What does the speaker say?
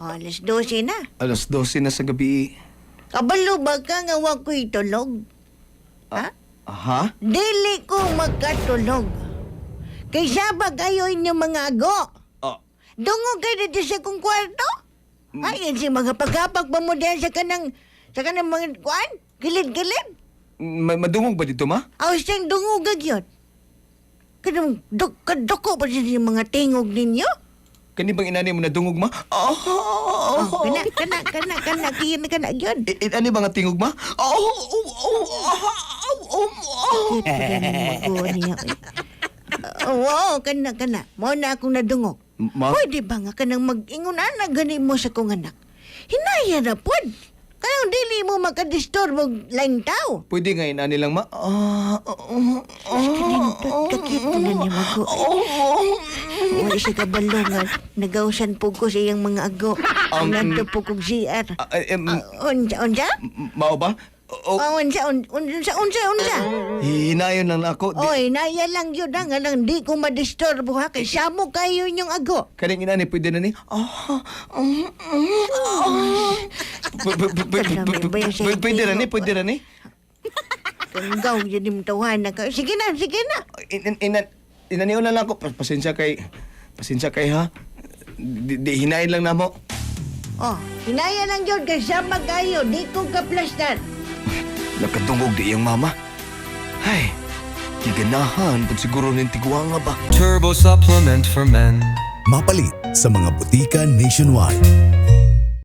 Oh, alas 12 na. Alas 12 na sa gabi. Kabalo ba ka nga wa ko'y tulog? Ha? Aha? Dili ko makatulog. Kay sabag kayo inyong mga ago. Ah, Dungog kayo dito sa kong kwarto. Ay, yan si mga pagkapag pa mo diyan sa kanang mga kuan, gilid-gilid. Madungog ba dito, ma? Aw, siyang dungog yun. Kanang kadoko pa siya yung mga tingog ninyo. Kani bang inani mo nadungog, ma? Oh, Oh, kana, kana, kana, kana, kana, kana, yun. Ani ba nga tingog, ma? Oh. Cute pa ganun mo niya. Oo, kana, kana. Mao na akong nadungog. Ma? Pwede ba nga kanang mag-ingon ana gani mo sa kong anak? Hinaya na pod. Kanang dili mo makadisturbo og laing tao. Pwede nga inani lang, ma? Ah. Kanindot kakit na ni Mago. Wala siya kabalo nga. Nagawsan po ko sa iyang mga ago. Nandito po kong CR. Ah, eh, Ah, unsa, unsa? Mao ba? Oh, Oh, unsa, unsa, unsa, unsa? hinayon lang na ako. Di, Oy, naya lang yun ha, nga lang di ko madisturbo ha, kay samo kayo inyong ago. Kaning inani, pwede na ni? Ah. Pwede na ni, pwede na ni? Kanggaw yun yung tawanan ka. Sige na, sige na. Inanion na lang ako. Pasensya kay ha. Di, hinain lang namo. Oh, hinaya lang yun kay sama kayo, di ko kaplastar. Nakadungog di iyang mama. Ay, giganahan pud siguro ning tigwanga ba. Turbo supplement for men. Mapalit sa mga butika nationwide.